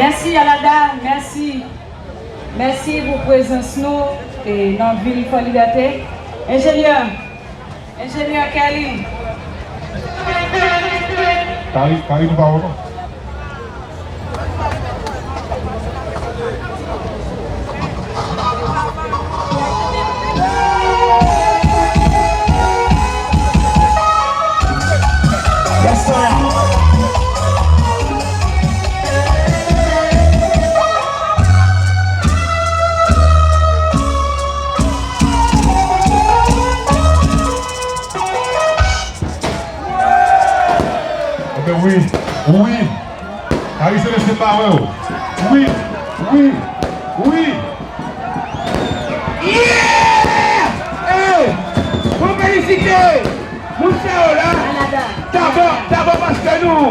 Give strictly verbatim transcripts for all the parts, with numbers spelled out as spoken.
Mèsi, Alada, mèsi. Mèsi pou prezans nou, e, nan vil Fò Libète. Enjenyè, Enjenyè Kelly. Kari, Kari, nou pa wè non. Yes, sir. Ebyen, wi, wi. Kari Selestin pa wè w. Wi, wi, wi. Yeah! Hey! Mwen felisite moun sa yo la. Dabò, dabò paske nou,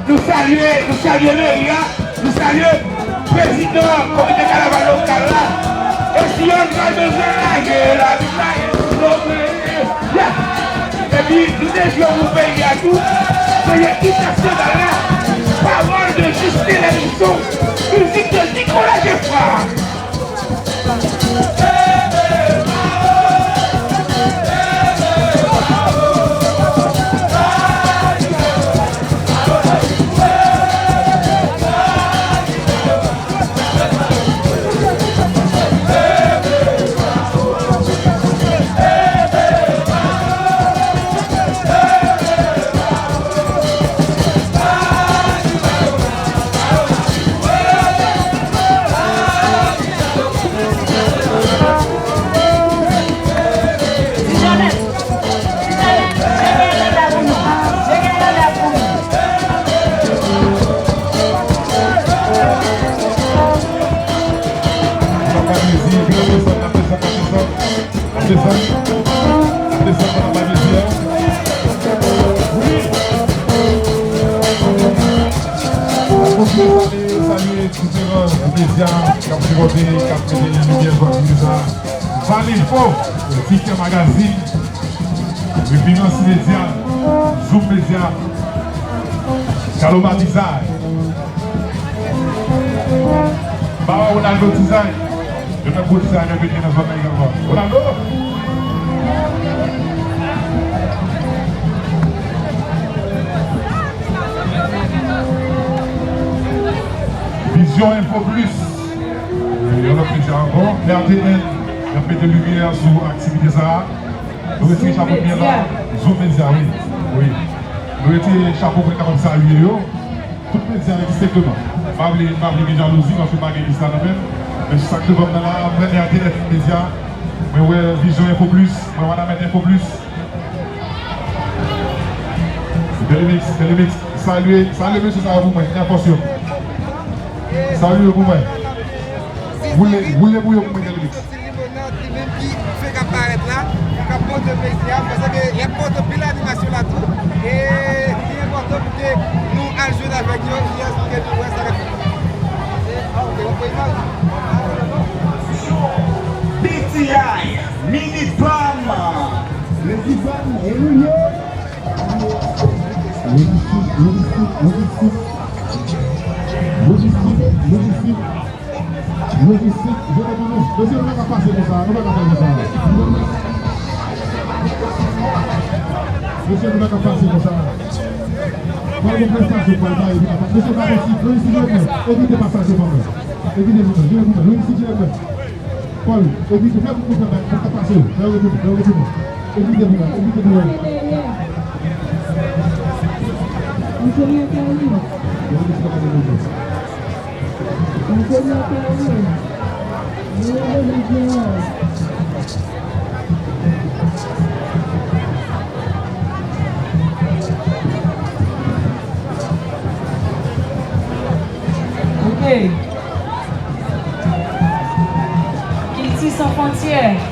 nou salye, nou salye meri a, nou salye prezidan komite kanaval lokal la. E si yo pral bezwen lage la, lage, lage. Epi, nou te jwe pou peyi a tou. Seye it nasyonal la. Pawòl de Justin Lherbison. Mizik de Nicolas Geffrard. N ap desann, n ap desann, n ap desann. N ap desann. N ap desann, n ap desann. Wi. N ap kontinye salye, salye diferan medya k ap sipòte, k ap mete limyè sou aktivite sa a. Vale Fò, Ticket Magazine, Refinans Media, Zoom Media, Kaloma Design. Baba Ronaldo Design. Youn nan gwo designer ke gen nan zòn nan egalman. Ronaldo! Vision Info Plus. Yon lòt medya ankò. R T N. Y ap mete limyè sou aktivite sa a. Nou retire chapo byen ba Zoom Media, wi. Wi. Nou retire chapo pou n kapab salye yo. Tout medya yo distenkteman. M pa vle, m pa vle gen jalouzi paske m pa gen lis la nan men m. Men sa k devan m nan la, mwen R T N Media, mwen wè Vision Info Plus, mwen wè Wanamet Info Plus. Telemix, Telemix, salye, salye mesye sa yo pou mwen, Air Force yo. Salye yo pou mwen. Woule, woule pou yo pou mwen, Telemix. Limonad li menm ki fenk ap parèt la, k ap pote plezi a, m panse ke y ap pote pil animasyon la tou. E li enpòtan pou ke nou al jwenn avèk yo, jis pou ke nou wè sa k ap fèt. Ah, ok, w ap pran imaj? Ah, non, non. B T I, Mini Pam. Mini Pam, e nou ye. Logistik, logistik, logistik. Logistik, logistik. Lojistik, jete pou nou. Mesye, nou pa ka pase konsa, nou pa ka fè konsa. Mesye, nou pa ka pase konsa. Pral gen prestasyon, pral bay, nou pa ka. Mesye, pa posib. Lojistik, jete pou nou. Evite pasaj yo, pa mwen. Evite pou mwen, jete pou mwen. Lojistik, jete pou mwen. Pòl, evite, fè pou nou fè bay, pa ka pase. Fè yo retounen, fè yo retounen. Evite pou mwen, evite pou mwen. Lojistik, pa ka pase konsa. Ok. Kilti san fwontyè.